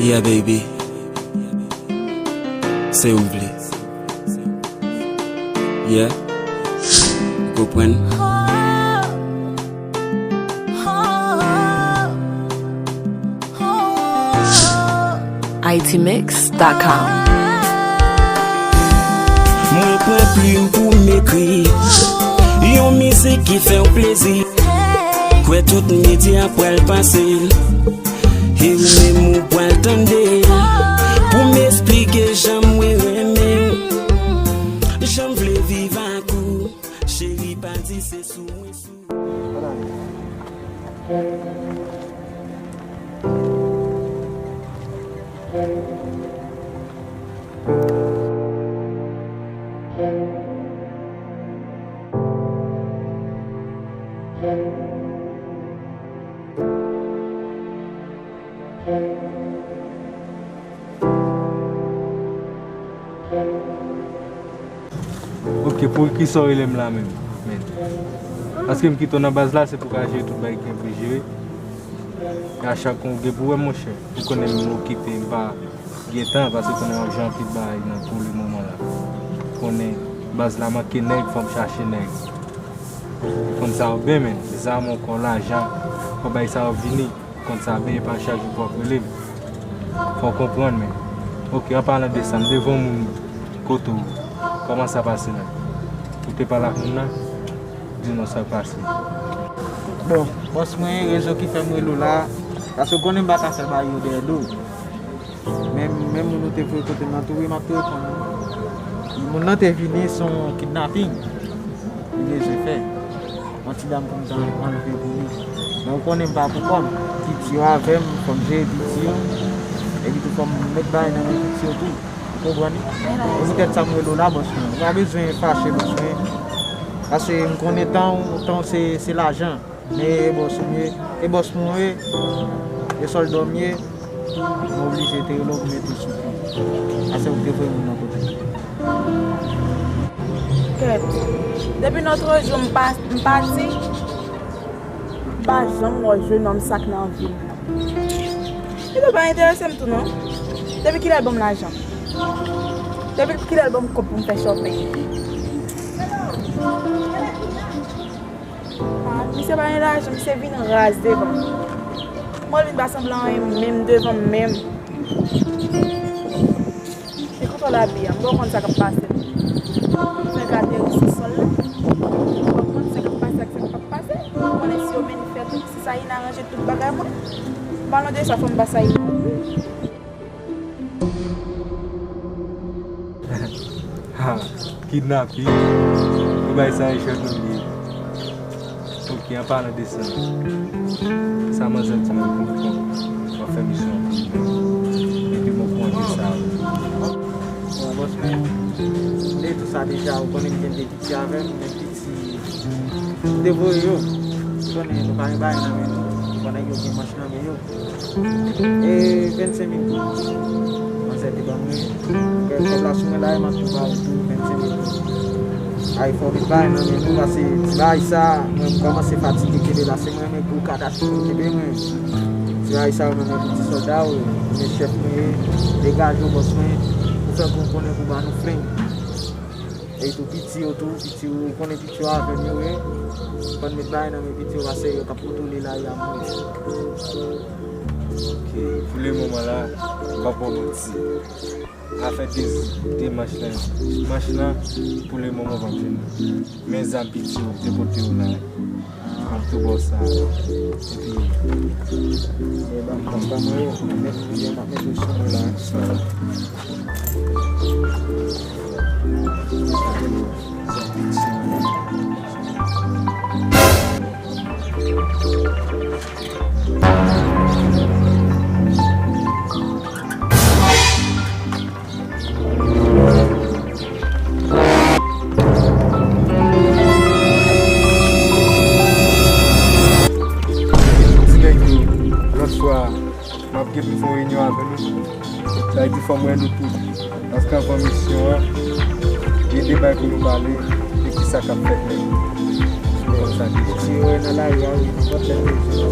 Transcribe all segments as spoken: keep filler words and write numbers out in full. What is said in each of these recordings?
Yeah, baby. Se ou vle. Yeah. Ou konprann? I T mix dot com. Mwen pran plim pou m ekri yon mizik ki fè w plezi. Kwè tout medya pral pase l. E ou menm ou pral tande l. Pou m esplike jan mwen renmen w, jan m vle viv ak ou. Cheri, pa di se sou mwen sou. Ok, pou kisa w rele m la menm? Men. Paske m kite w nan baz la, se pou w ka jere tout bagay ki gen pou jere. E a chak kon w gen pou wè, monchè. Ou konnen m okipe, m pa gen tan, paske konnen m ap jere anpil bagay nan pou le moman la. Konnen baz la manke nèg, fò m chache nèg. Ou konn sa yo byen, men. Zam ankò, lajan, fò bagay sa yo vini. Konn sa byen, pa chak jou pou w ap rele m. Fò w konprann, men. Ok, an palan de sa, m te voye yon moun kote w. Kòman sa pase la? Ou te pale ak moun nan? Di nou sa k pase. Bon, bòs mwen, rezon ki fè m rele w la, paske w konnen m pa ka fè bagay yo dèyè do. Men, men moun ou te voye kote m nan tou, wi, m ap tou reponn ou. Moun nan te vini, se yon kidnaping li bezwen fè. Yon ti dam pou m ta anleve pou li. Men ou konnen m pa pou kò m. Piti yo avè m, fò m jere piti yo. Epi tou fò m met bagay nan men piti yo tou. Ou konprann? E poutèt sa m rele w la, bòs mwen. Ou pa bezwen fache, bòs mwen. Paske m konnen tan w, tan w se, se lajan. Men e bòs ou m ye, e bòs mwen w ye, e sòlda w m ye, mwen oblije te rele w pou mete w sou pye. Paske ou te voye moun nan kote m. Kèt, depi nòt jou m pa, m pati, m pa janm wè jennonm sa k nan vi m nan. Li pa enterese m tou non. Depi kilè l ban m lajan? Depi kilè l ban m kòb pou m fè shopping? Ah, misye pa gen lajan, misye vin raz devan m. Mwen vin pa sanble anyen menm devan m menm. E kote w labi a? M pa konn sa k ap pase. Fèk ateri sou sòl la. M pa konn sa k ap pase ak sa k p ap pase. M pa konnen si yo menm fè tout, si Sayina ranje tout bagay mwen. Palan de sa, fò m ba Sayina. Ha, kidnaping. Ou bay sa e jwèt nou li ye. Ok, an palan de sa, sa manzè di mwen pou mwen w ap fè misyon an pou mwen. Epi mwen pran de sa. Bon, bòs mwen, m te di w sa deja, ou konnen m gen de piti avè m, men piti, m te voye yo. Ou konnen nou pa gen bagay nan men nou, ou konnen yo gen manch nan men yo. E vennsenk mil goud manzè te ban mwen. Kè kòb la sou mwen la, e m ap tou ba ou tou vennsenk mil goud. Ay, fò m met bagay nan men nou, paske ti bagay sa, mwen m kòmanse fatige kenbe la, se mwen renmen gwo kadash pou kenbe mwen. Ti bagay sa, mwen renmen pou ti sòlda, ou renmen chèf mwen ye, degaje w bòs mwen, pou fè konn konnen pou ba nou flenm. E tou piti yo tou, piti yo, ou konnen piti yo avè m yo ye. Fò n met bagay nan men piti yo, paske yo k ap kontwole lari a mwen. Ok, pou le moman la, m p ap ba w manti. Afè de, de manch lan, manch lan, pou le moman, w p ap jwenn. Men zam piti yo, de kote yo la. M ap tou ba w sa. Epi, e ban m, ban m, ban mwen yo, m ap met, m ap met yo sou mwen la. Ti nèg yo, lòt fwa, m ap gen pou fè yon reyinyon avè nou. Sa vle di fò m wè nou tout. Paske anvan misyon an, gen de bagay pou nou pale, e kisa k ap fèt menm. Se konsa ke. Si yo nan lari a, wi, nenpòt lè nou bezwen,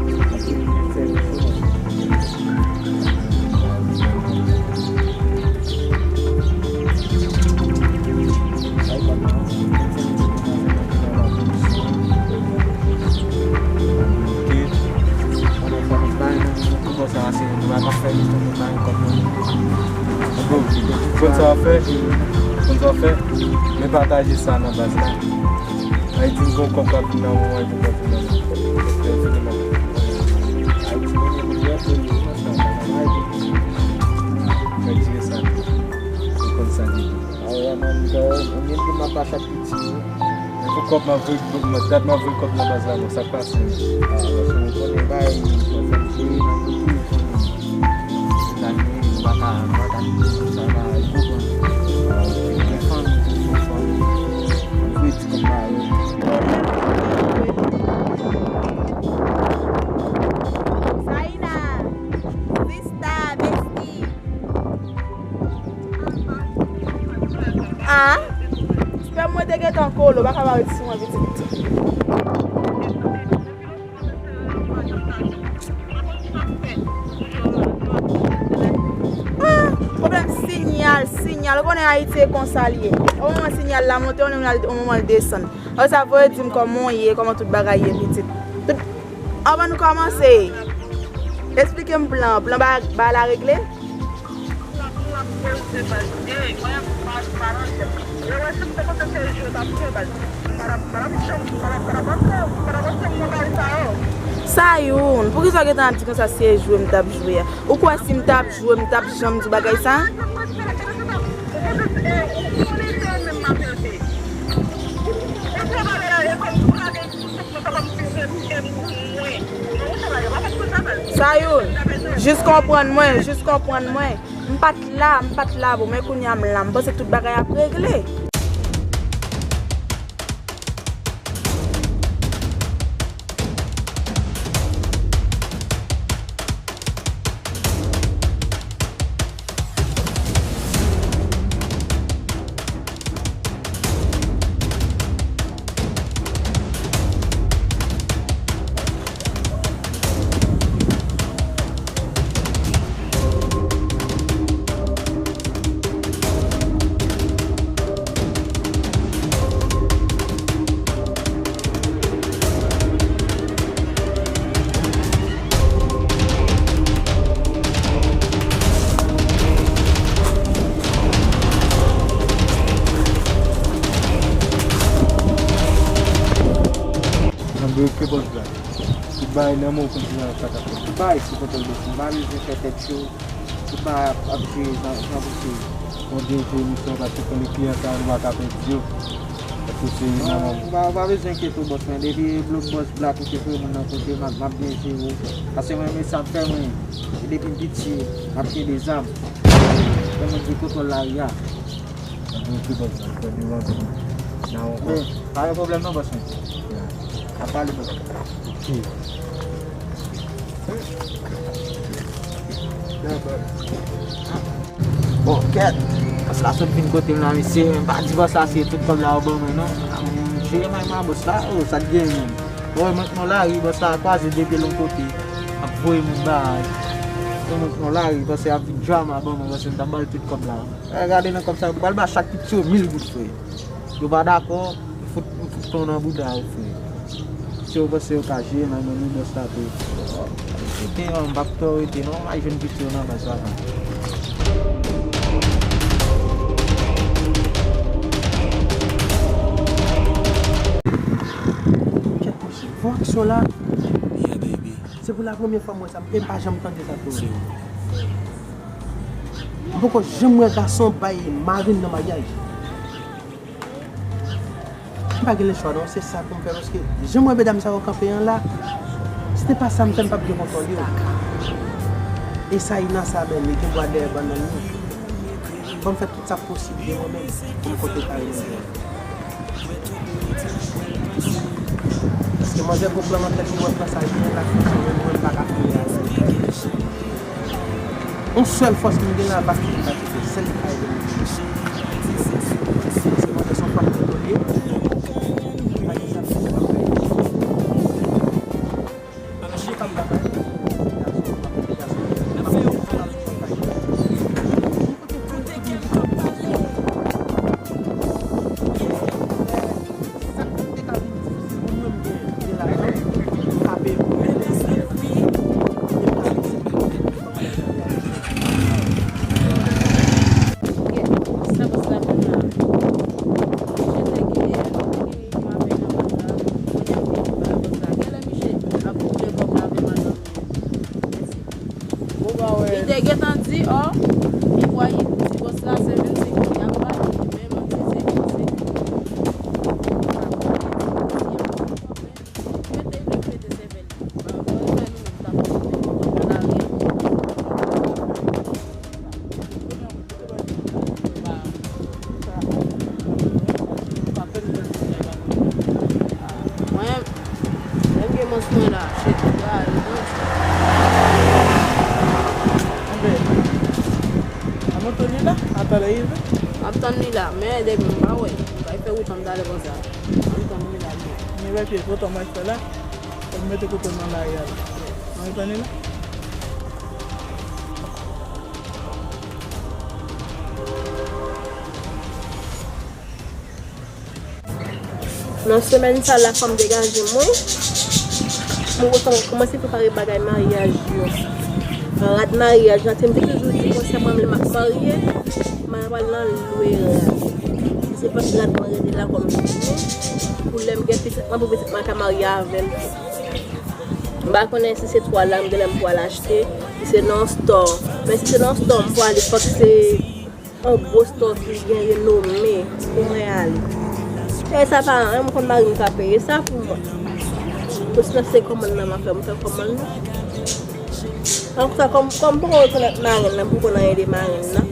n ap fè misyon. Konn sa w fè, konn sa w fè, men pataje sa nan baz la. Ayiti m gon kòb k ap vin nan mwen, epi kòb vin nan mwen. Ayiti m gen pou jwè pou yo, sa, sa, sa, sa, sa. Mwen tire sa. Ou konn sa depi. Awa, man, ou gen pou m ap pa chak piti. Men pou kòb m ap voye, dat m ap voye kòb nan baz la, non, sa k pase menm? Ah, paske nou konnen bay, nou fè m jwe nan kote, nou konnen. Sa nou pa ka, nou pa ka jwe konsa la, ou konprann? Ah, ok. Gen fanmi tou, fò fanmi. Fò ti kòb ba yo. Saina, sista, besti. Ah, spèm mwen te gentan kole, ou pa ka pa ret sou mwen, pitit. Ah, pwoblèm sinyal, sinyal. Ou konnen Ayiti e konsa l ye. Yon moman sinyal la monte, yon moman, yon moman l desann. Apre sa, voye di m kòman w ye, kòman tout bagay ye, pitit. Tout, anvan nou kòmanse, eksplike m plan, plan ba, ba la regle? Sayoun, poukisa w gentan ap di konsa se jwe m t ap jwe a? Ou kwè si m t ap jwe, m t ap janm di w bagay sa? Sayoun, jis konprann mwen, jis konprann mwen. M pa t la, m pa t la pou, men kounye a m la, m panse tout bagay ap regle. Nan bloke bòs la. Tout bagay nan men w konn ki jan sa ka fèt. Bay sou kontwòl bòs la. M pa bezwen fè tèt cho. Tout bagay ap, ap jere jan, jan pou jere. Fò w byen jere misyon w, paske konnen kliyan sa yo, nou pa ka pèdi yo. Paske se nan men w. Ou pa, ou pa bezwen enkyete w, bòs mwen. Depi blòk bòs blak ou te voye moun nan kote m, m ap, m ap byen jere w. Paske mwen, men sa m fè mwen. E depi m piti, m ap kenbe zam. Fè mwen di kontwòl lari a. Mwen di bòs la, fè nou rantre nan yon kò. Men, pa gen pwoblèm non, bòs mwen. N ap pale, bòs. Ok. Bon, kèt. Bòs la sot vin kote m la, mesye. M pa di bòs la se tout kòb la yo ban mwen, non. A, m jere may ma bòs la, o, sa k gen menm. Bon, mwen nan lari, bòs la kwaze de pye l yon kote. Ap voye moun bay. Mwen nan lari, bòs la ap vin drama ban mwen, bòs la m t ap ba l tout kòb la. Eh, gade nan kòb sa, yo pral ba chak piti yo mil goud, frè. Yo pa dakò, m fout, m fout pran nan bouda yo, frè. Si yo panse yo ka jere nan men nou, bòs la tou. Rete, man, m p ap twò rete, non, m al jwenn piti yo nan baz la, man. Kèt mesye, vwa aksyon la. Yeah, baby. Se pou la premyè fwa m wè sa, e m pa janm tande sa tou. M poko janm wè gason bay marenn nan maryaj. M pa gen lechwa non, se sa pou m fè, paske jan m wè medam sa yo kanpe an la, si te pa sa m fè, m p ap gen kontwòl yo. E Saina sa menm, li gen bwa dèyè bannann li. Ban m fè tout sa k posib de mwen menm pou m kontre kare mwen. Paske manzè gon plan nan tèt li, wè plan sa genyen la, mwen, mwen pa ka fini avè l. Yon sèl fòs ki m gen la, pa ki m ka kite, sèl li ka ede m. Paske manzè se yon fanm ki tolye. Anben, ann tann li la, atalè li vin. M ap tann li la, men depi m pa wè, m pa fè wout an m talè konsa. M ap tann li la, men. Men wè pye, pran tan m ap fè la, pou m mete kote m nan lari a la. Ann tann li la. Nan semèn sa la, fò m degaje mwen. Mwen kontan kòmanse prepare bagay maryaj yo. Rad maryaj la, se m te toujou di konsa, mwen menm m ap marye, m a pral nan lwe rad. Se pòs rad mwen rete la kòm souvni. Pou lè m gen pitit mwen, pou pitit mwen ka marye avè l. M pa konnen si se twa la, m genlè m pral achte, si se nan yon store. Men si se nan yon store, m pral, fòk se yon gwo store ki gen renome pou mwen ale. E sa pa anyen, m konn mari m ka peye sa pou mwen. Osinon se kòmann nan m ap fè, m fè kòmann nan. Antouka, kòm, kòm m poko rekonèt marenn nan, m poko konn anyen de marenn nan.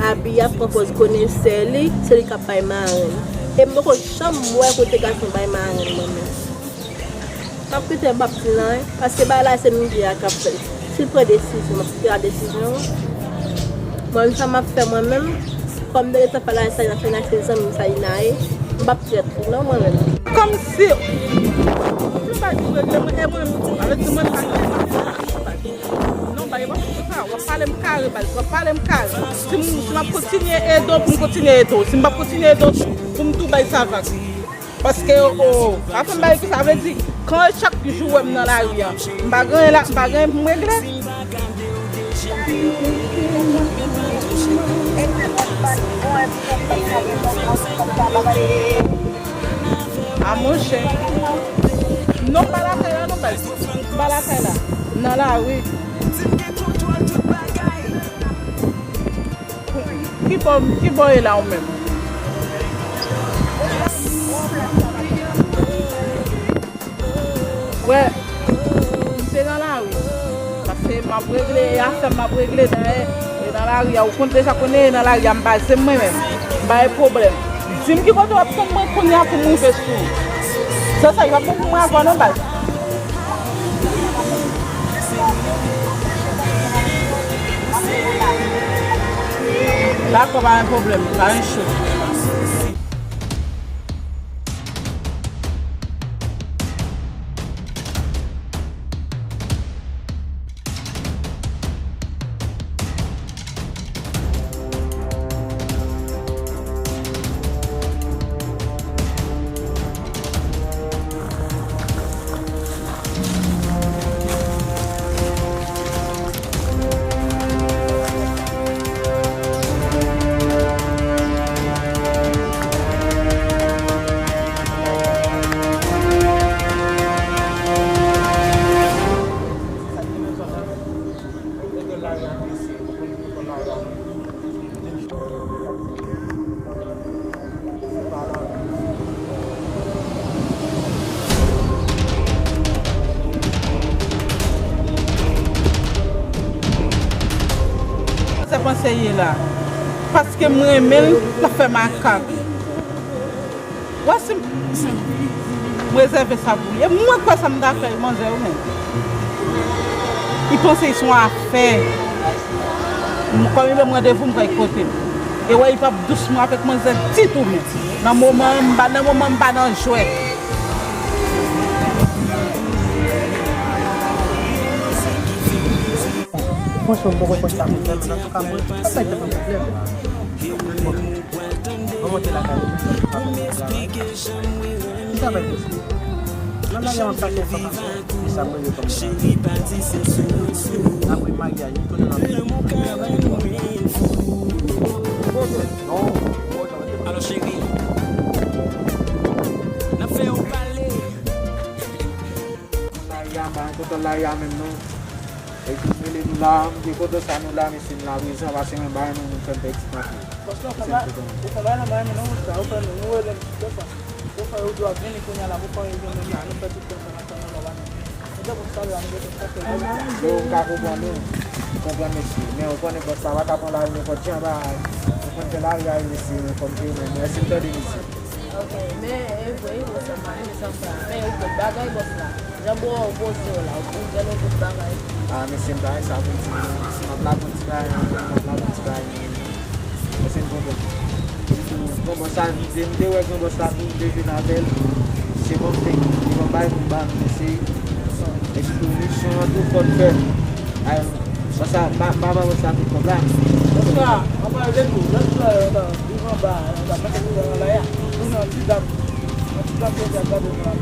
Abi ap pran pòz konesè li, se li k ap bay marenn. E m poko janm wè kote gason bay marenn mwen menm. M ap kite, m p ap di l anyen, paske bagay la se Midyè a k ap fè l. Si l pran desizyon, m ap swiv desizyon an. Mwen menm, sa m ap fè mwen menm, kòm m te gentan fè la, sa Ina fè, Ina se zanmi m, sa Ina ye, m p ap trèt li non, mwen menm. Kòmsi, non, pa di regle mwen, e mwen menm tou, avè di mwen pa gen non, pa gen pwoblèm sa, w ap pale m kare, baz, w ap pale m kare. Si m, si m ap kontinye ede w, pou m kontinye ede w. Si m p ap kontinye ede w, pou m tou bay sa vag. Paske, o, pa fè m bagay konsa, vle di, kan chak jou w wè m nan lari a, m pa gen anyen la, m pa gen anyen pou m regle. A monchè. Non, m pa lakay la, non, baz. M pa lakay la. M nan lari. Ki bò, ki bò w ye la ou menm? Wè, m te nan lari. Paske m ap regle, e afè m m ap regle, dayè, e nan lari a, ou konn deja konnen, e nan lari a, m baze m mwen menm. M pa gen pwoblèm. Di m ki kote w ap tann mwen kounye a pou m rive sou ou. Se sa, li p ap bon pou mwen avè w non, baz. Dakò, pa gen pwoblèm, pa gen cho. Sa panse ye la. Paske m renmen l, l ap fè makak. Wè si m, m rezève sa pou li. E mwen kwè sa m ta fè manzè yo menm. Li panse li se yon afè. M, kòm li ban m randevou, m pral kote l. E wè, li p ap dous mwen avèk manzè ditou menm. Nan moman an, m pa, nan moman an, m pa nan jwèt. Franchman, m poko kwè sa pou fè, men antouka, mwen, sa pa t yon pwoblèm. Bon, mwen monte lakay mwen, mwen travay. Mwen travay pou sa. Nan lari a, m ap chache enfòmasyon. E sa mwen rele kòm travay. Apre maryaj, m tounen nan peyi. Non. Alò, cheri, n ap fè yon pale. Lari a, m pa kontan lari a menm, non. Epi m rele nou la, m byen kontan sa nou la, mesye, m la prezan, paske mwen ba nou, nou fè m pèdi tan. Paske ou fè ba-, ou fè bagay la, m pa renmen non, sa, ou fè nou, nou rele m tout tan. Ou fè yo dwa vini kounye a la, pou fè yo vini la, nou fè tout tan sa, n ap tann nou la, nou. Ou te pou salye a, nou te fè sa. Yo, m ka konprann ou, m konprann mesye, men ou konnen bòs la pa ka pran lari nenpòt jan, ba, ou konn fè lari a, mesye, men fò m te renmen, mèsi m tande mesye. Ok, men e vre, wi, bòs la, m pa renmen sa m fè a. Men yon bout bagay, bòs la. Jan bò opoze yo la, ou gen yon bout bagay. Ah, mesye, m pa gen sa pou m di nou. M ap lage yon ti bagay, m ap lage yon ti bagay. Mesye, m kontan. Epitou, gran bòs la vide, m te wè gran bòs la tou, m te jwenn avè l. Se bon, m te, li ban bay pou m ba nou, mesye. Epitou, misyon an tou fò n fè. Ay, bòs la, m pa, m pa ba bòs la tout kòb la. Bòs la, anba de tou, lòt jou la, yo ta viv anba, yo ta mete nou nan laya. Nou nan ti dam, nan ti dam yo te ap gade nou la.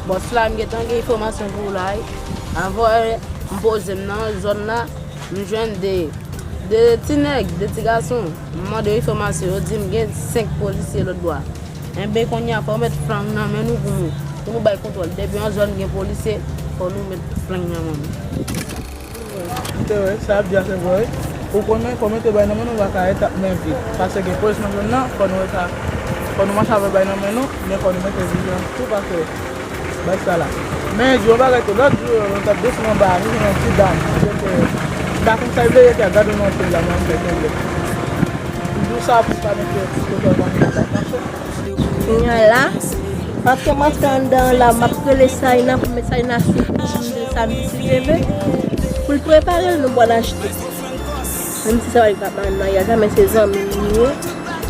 Bòs la, m gentan gen enfòmasyon pou ou la, wi. Avan m poze m nan zòn la, m jwenn de, de ti nèg, de ti gason. M mande yo enfòmasyon, yo di m gen senk polisye lòt bò a. Enben, kounye a, fò w met flang nan men nou pou nou, pou nou bay kontwòl. Depi yon zòn gen polisye, fò nou met flang nan men nou. M te wè, sa y ap di a se vre, wi. Ou konnen, fò mete bay nan men nou, pa ka ret ap men vid. Paske gen polis nan zòn nan, fò nou ret a, fò nou mache avè bay nan men nou, men fò nou mete vijilans tou, paske bay sa la. Men, di yon bagay tou, lòt jou, nou t ap desann anba a, nou jwenn yon ti dam, li te, m pa konn sa l vle, li te ap gade nou anpil la, men anpil, anpil. M di w sa pou w pa mete kote w pa mete la. Kounye a la, pandan m antre anndan an la, m ap rele Saïna pou m met Saïna sou kou pou m di l samdi si Dye vle, pou l prepare l, nou pral achte. Menm si se pa li k ap maryaj la, men se zanmi m li ye.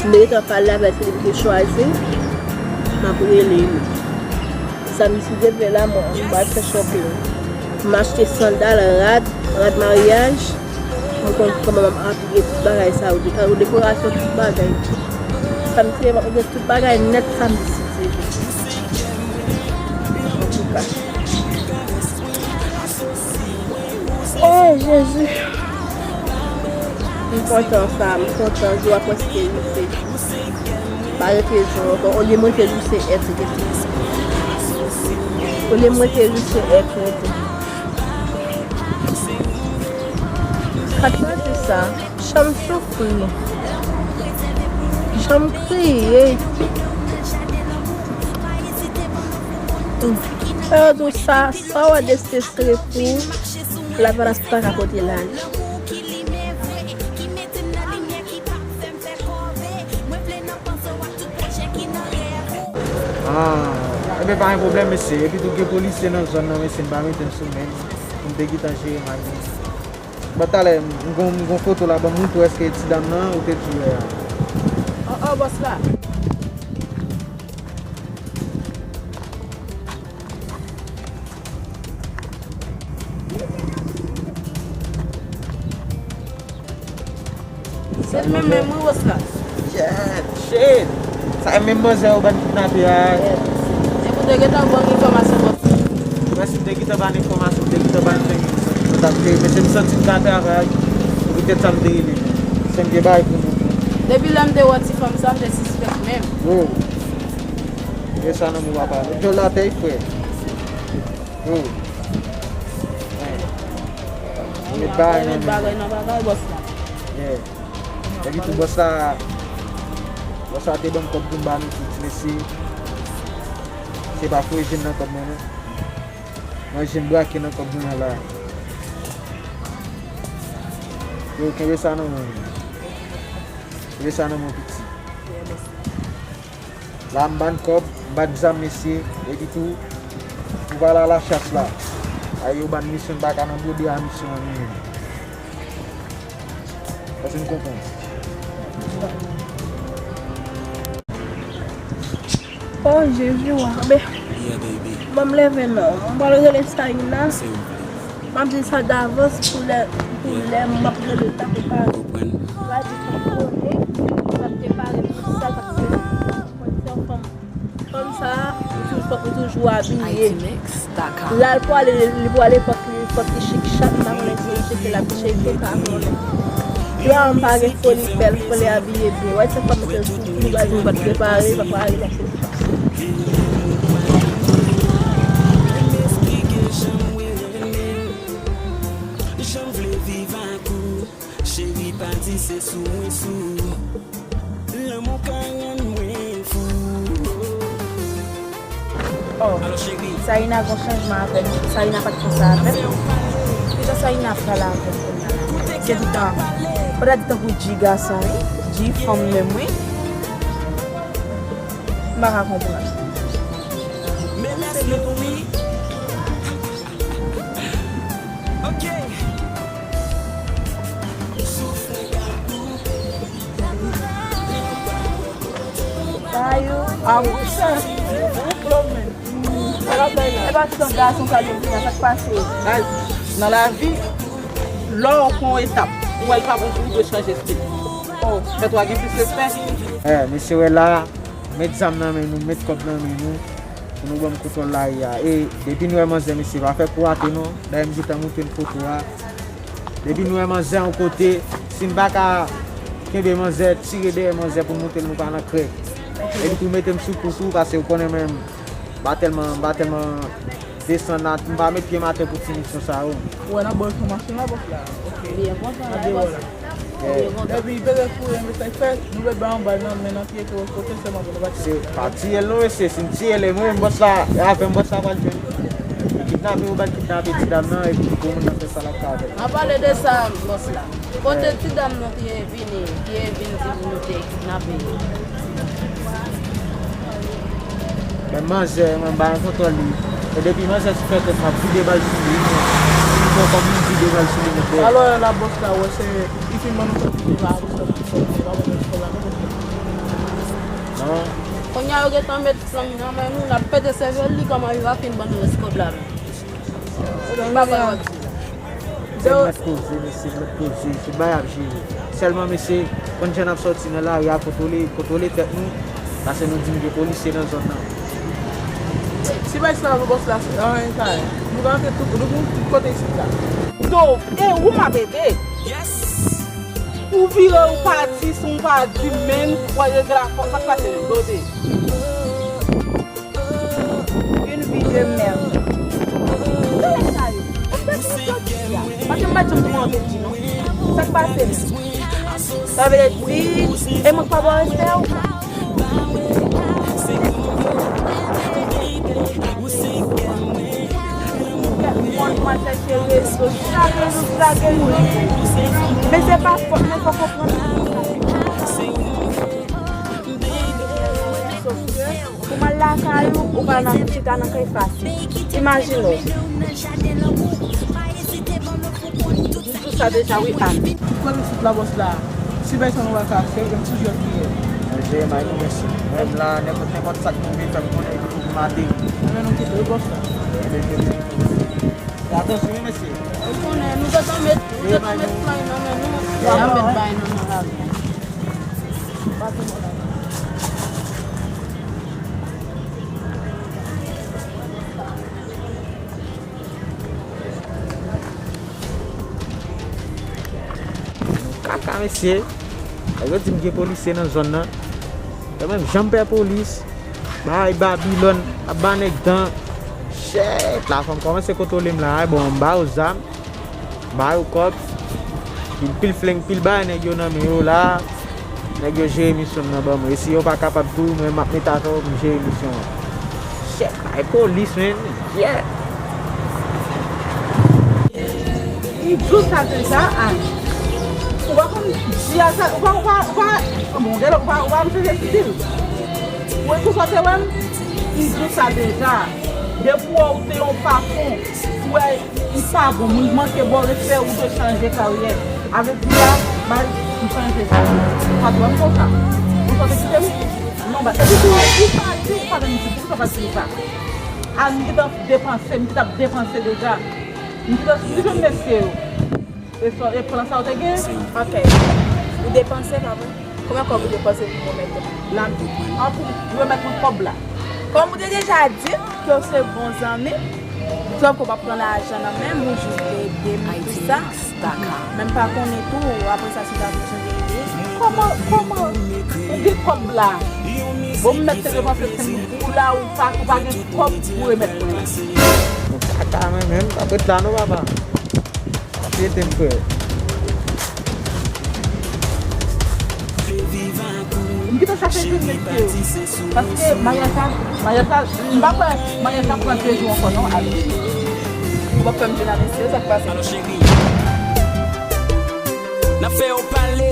M te gentan pale avè l, se li m te chwazi. M ap rele li. Samdi si Dye vle la, mwen, m pral fè shopping. M achte sandal, rad, rad maryaj. Mwen konn kòman m ap apiye tout bagay sa yo, de, dekorasyon, tout bagay. Samdi, m ap regle tout bagay nèt samdi, si Dye vle. Antouka. Oh, Jezi! M kontan sa, m kontan, jou a prèske rive. Pa rete jou ankò, olye m rete jou se èt rete. Olye m rete jou se èt rete. Sa k pase sa? Jan m soufri. Jan m kriye. Sa yo di w sa, sa w a desesere pou w, lapalas pa ka pote l ale. Ah, enben pa gen pwoblèm, mesye. Epi tou gen polisye nan zòn nan, mesye, m pa mete m sou men m pou m te gentan jere m ak li. Bon, talè, m gon, m gon foto la, ban m montre w èske ti dam nan ou te di w wè a. Oh, oh, bòs la. Se l menm menm wi, bòs la. Shit, shit. Sa e menm manzè yo ban kidnape a. Yes. Depi w te gentan ban m enfòmasyon, bòs. Mwen si m te gentan ban enfòmasyon, m te gentan ban fè nou t ap fè, men se m santi m ka travay. Se poutèt sa m te rele nou. Se m gen bagay pou nou tou. Depi lè m te wè ti fanm sa, m te sispèk menm. Bro. Gen sa nan men w papa. Djòl la tèy frè. Yo. Met bagay nan men. Met bagay nan bagay, bòs la. Yeah. Epi tou bòs la, bòs la te ban m kòb pou m ba nou tout, mesye. Se pa foure je m nan kòb mwen non. Mwen je m brake nan kòb mwen an la. Yo, kenbe sa nan men w. Kenbe sa nan men w piti. La m ban kòb, m ban zam mesye, epi tou, m pral alachas la. Ay yo ban misyon, m pa ka nan bwode a misyon an menm. Èske n konprann? Oh, Jezi, wa, be. Yeah, baby. Ban m leve non. M pral rele Saïna. Se ou. M ap di sa davans pou lè, pou lè m ap rele l la pou pale. Konprann. L a di pou m konnen, m ap prepare pou sa, paske mwen se yon fanm. Fanm sa, li toujou, fòk li toujou abiye. La l pwale, li pwale, fòk li, fòk li chik chak, m pa konnen si li chike l ap cheke, m pa konnen. Lè a m pa gen foli, bèl foli, abiye byen. Wè, se fanm mete l sou kou, baz mwen pa t prepare, pa prepare, pa prepare. Jan m vle viv ak ou, cheri, pa di se sou mwen sou. Lanmou ka rann mwen fou. Oh, Saïna gon chanjman avè m. Saïna pa t konsa avè m. Kijan Saïna ap pale avè m kounye a la? Se toutan, ou ta di tankou G gason, wi. G fanm menm, wi. M pa ka konprann. Men lèse li pou mi. Ok. Sa yo. A wi, sa. Ou plo men. E pa ti yon gason sa yo vin, sa k pase? Nan lavi, lè w pran yon etap, ou wè l pa bon pou ou, dwe chanje stil. Oh, fè twa gen plis respè. Eh, mesye wè la, met zam nan men nou, met kòb nan men nou, pou nou ban m kontwòl lari a. E depi nou wè manzè, mesye, pa fè kou rate non. Dayè m gentan montre n foto a. Depi nou wè manzè yon kote, si n pa ka kenbe manzè, tire dèyè manzè pou n montre l nou pa nan krèk. Epi tou mete m sou kou tou, paske ou konnen mwen, m pa tèlman, m pa tèlman desann la, m pa met pye m atè pou ti misyon sa yo. Ou wè nan bòl sou machin la, bòs la? Ok. Byen kontan, la, bòs. Epi petèt pou yon mesaj fè, nou mèt bay yon bal nan men nan pye ke kote sèlman pou nou pati. Se pa tiye l non, mesye, si n tiye l, e mwen menm bòs la, e avè m bòs la pral jwenn. Kidnape, yo pral kidnape ti dam nan, epi pou moun nan fè sa l ap fè avè l. An pale de sa, bòs la. Kote ti dam nan te vini, te vin di pou nou te kidnape li? Men manzè, mwen m pa nan kontwòl li. E depi manzè sou fè tèt, m ap vide bal sou li. Mwen, mwen kòm m vide bal sou li, mwen dèyè. Alò, la bòs la, wè, se, li fin ban nou sòti deja, bòs la, bòs la, bòs la. Non. Kounye a, yo gentan met flanm nan men nou, n ap pete sèvèl li, kòman li va fin ban nou rès kòb la menm? Li pa bay manti la. Se mèt koze, mesye, mèt koze. Se bagay ap jere. Sèlman, mesye, konn jan n ap sòti nan lari a, kontwole, kontwole tèt nou, paske nou di n gen polisye nan zòn nan. Si bay sa, bòs la, se anyen sa ye. Nou ka antre tout, nou pou tout kote isit la. Do, e ou m ap ede. Ou vire, ou pa di, si w pa di, menm, w al regle afè w, sa k pase, do de. Une vie de merde. Gade sa yo. Ou fè ki sòti a? Paske m pa t janm tande anpil di non. Sa k pase menm? Sa vle di, e mwen k pa ba w respè ou? Moun pral chèche rezo, chak jou, chak jou. Men se pa fòt mwen, fò konprann. Pou m al lakay ou, ou pral nan chita nan kay fasil. Imajine w. M di w sa deja wi, Ann. Kote sou la bòs la? Si bay sa nou pa ka fè, yon ti jwèt ki ye. Mwen jere may nou, mesye. Mwen la, nenpòt, nenpòt sa k tonbe, fè m konnen epi pou m mate. Anben nou kite wi bòs la. Fè atansyon wi, mesye. Ou konnen, nou gentan met, nou gentan met flanm nan men nou. Y ap met bay nou nan lavi. Kaka, mesye. Nèg yo di m gen polisye nan zòn nan. Yo menm janm pè polis. Bay Babilòn ap ba nèg dan. Shit, la fò m kòmanse kontwole m la. Bon, m ba yo zam. Ba yo kòb. Pil, pil flenk, pil bagay nèg yo nan men yo la. Nèg yo jere misyon nan ban mwen. E si yo pa kapab tou, mwen m ap met avè yo pou m jere misyon an. Shit, ay polis, men. Yeah. M di w sa deja, a. Ou pa konn di a sa, ou pa, ou pa, ou pa, bon, gade, ou pa, ou pa m chanje stil. Ou wè tou sa te wè m? M di w sa deja. Depi w wè ou te yon patwon, ou wè li pa bon, moun manke ba w respè, ou dwe chanje karyè. Avèk di la, bay, m chanje sa. Ou pa t wè m konsa. Ou sot kite m? Non, ba, epi tou, ou pa di, ou pa menm di, poukisa w pa di m sa? A, m gentan depanse, m gentan ap depanse deja. M gentan sou jwenn mesye yo. E sa, e plan sa w te gen? Ok. Ou depanse, pa vre? Konbyen kòb ou depanse pou remèt mwen? La, an pou remèt mwen kòb la. Kòm ou te deja di m ke w se bon zanmi m, donk ou p ap pran lajan nan men m, ou jis te ede m pou sa. Men m pa konnen tou, apre sa, si w ta vin chanje ide. Kòman, kòman? Ou gen kòb la. Bon, m mèt te depanse, se pou la, ou pa, ou pa gen kòb pou remèt mwen la. Kaka, men, men, m p ap ret la non, papa. Ap ede m, frè. M gentan chache jwenn mesye yo. Paske maryaj la, maryaj la, m pa kwè maryaj la pran de jou ankò non, Alex. Ou p ap fè m jwenn ak mesye yo, sa k pase? N ap fè yo pale.